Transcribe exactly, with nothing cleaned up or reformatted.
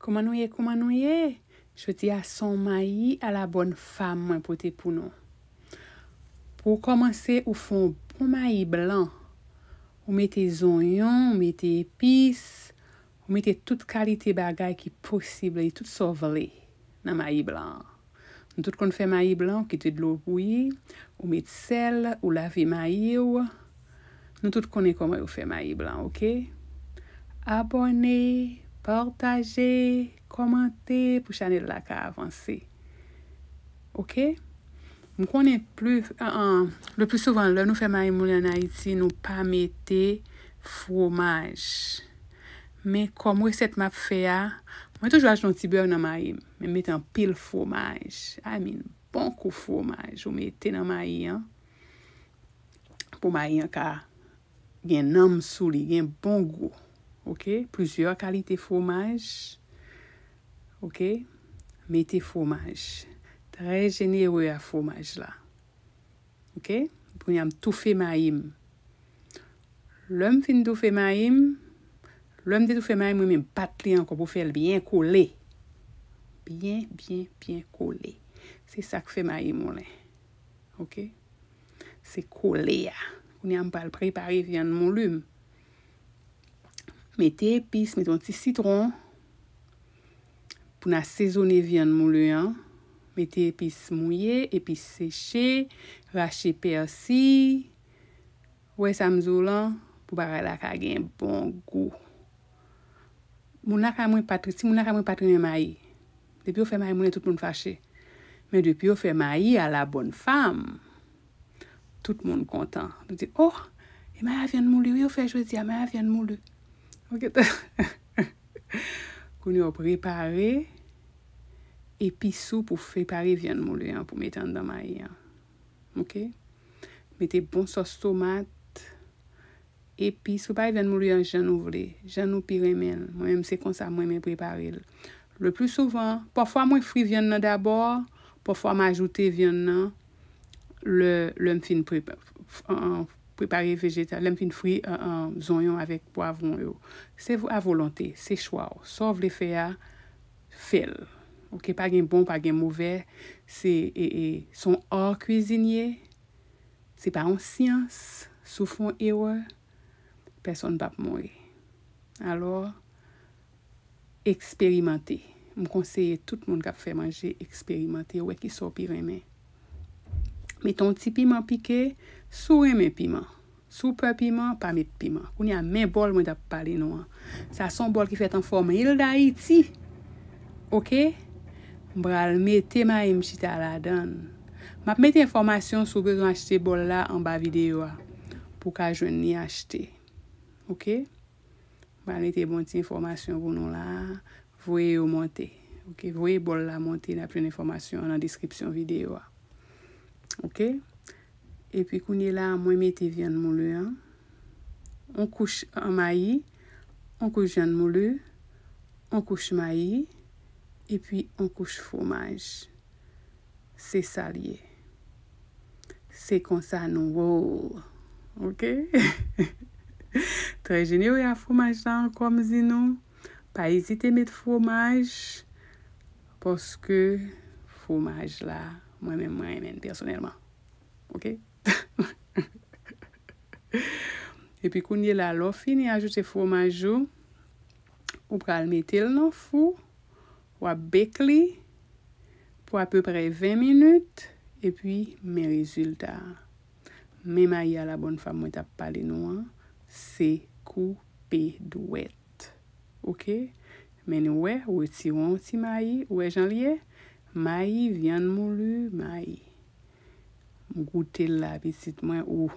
Kòman nou ye? Kòman nou ye? Jodi a se yon mayi a la bòn fam mwen pote pou nou. Pou w kòmanse, ou fè yon bon mayi blan. Ou mete zonyon, ou mete epis, ou mete tout kalite bagay ki posib, e tout sa w vle nan mayi blan an. Nou tout konn fè mayi blan, ou kite dlo bouyi, ou met sèl, ou lave mayi w. Nou tout konnen kòman yo fè mayi blan, oke? Abòne, pataje, kòmante pou chanèl la ka avanse. Oke? M konnen pli, an, an, le pli souvan, lè nou fè mayi moulen ann Ayiti, nou pa mete fwomaj. Men kòm resèt m ap fè a, mwen toujou ajoute yon ti bè nan mayi m, men m mete anpil fwomaj. I mean, bon kou fwomaj ou mete nan mayi an. Pou mayi an ka gen nanm sou li, gen bon gou. Oke? Plizyè kalite fwomaj. Oke? Mete fwomaj. Trè jenere a fwomaj la. Oke? Kounye a m toufe mayi m. Lè m fin toufe mayi m, lè m detoufe mayi m, mwen menm bat li ankò pou fè l byen kole. Byen, byen, byen kole. Se sa k fè mayi moulen. Oke? Se kole a. Kounye a m pral prepare vyann mouli m. Mete epis, mete yon ti sitwon. Pou n asezone vyann mouli an, mete epis mouye, epis seche, rache pèsi. Ou wè sa m di w lan, pou bagay la ka gen bon gou. Moun lakay mwen pa t, timoun lakay mwen pa t renmen mayi. Depi yo fè mayi moulen, tout moun fache. Men depi yo fè mayi a la bòn fam, tout moun kontan. Nou di, "Oh, e mayi a vyann mouli wi yo fè jodi a, mayi a vyann mouli." Oke. Kounye a w prepare epis ou pou prepare vyann mouli an pou mete anndan mayi an. Oke? Mete bon sòs tomat, epis, prepare vyann mouli an jan nou vle, jan nou pi renmen l. Mwen menm se konsa mwen renmen prepare l. Le pli souvan, pafwa mwen fri vyann nan dabò, pafwa m ajoute vyann nan lè, lè m fin prepa-, f-, an, prepare vejeta-, lè m fin fri, an, an, zonyon avèk pwavwon yo. Se vo-, a volonte, se chwa w. Sa w vle fè a, fè l. Oke, pa gen bon, pa gen movè. Se, e, e, se yon ar kwizinye. Se pa yon syans. Si w fè yon erè, pèsonn p ap mouri. Alò, eksperimante. M konseye tout moun k ap fè manje eksperimante, wè kisa w pi renmen. Mete yon ti piman pike, si w renmen piman. Si w pè piman, pa met piman. Kounye a, men bòl mwen t ap pale nou an. Sa se yon bòl ki fèt an fòm il Dayiti. Oke? M pral mete mayi m chita ladan l. M ap mete enfòmasyon si w bezwen achte bòl la anba videyo a, pou w ka jwenn li achte. Oke? M pral mete bon ti enfòmasyon pou nou la. Voye yo monte. Oke, voye bòl la monte, n ap jwenn enfòmasyon an nan deskripsyon videyo a. Oke? Epi kounye la, mwen mete vyann mouli an. Yon kouch an mayi, yon kouch vyann mouli, yon kouch mayi, epi yon kouch fwomaj. Se sa l ye. Se konsa nou roll. Oke? Trè jenere a fwomaj la ankò, m di nou, pa ezite met fwomaj, paske fwomaj la, mwen menm, mwen renmen l pèsonèlman. Oke? Epi kounye la, lè w fini ajoute fwomaj ou, ou pral mete l nan fou, w ap bake li pou apeprè ven minit, epi men rezilta a. Men mayi a la bòn fam mwen t ap pale nou an, se koupe dwèt. Oke? Men nou wè, retire yon ti mayi, ou wè jan l ye? Mayi, vyann mouli, mayi. M goute l la, pitit mwen, ou.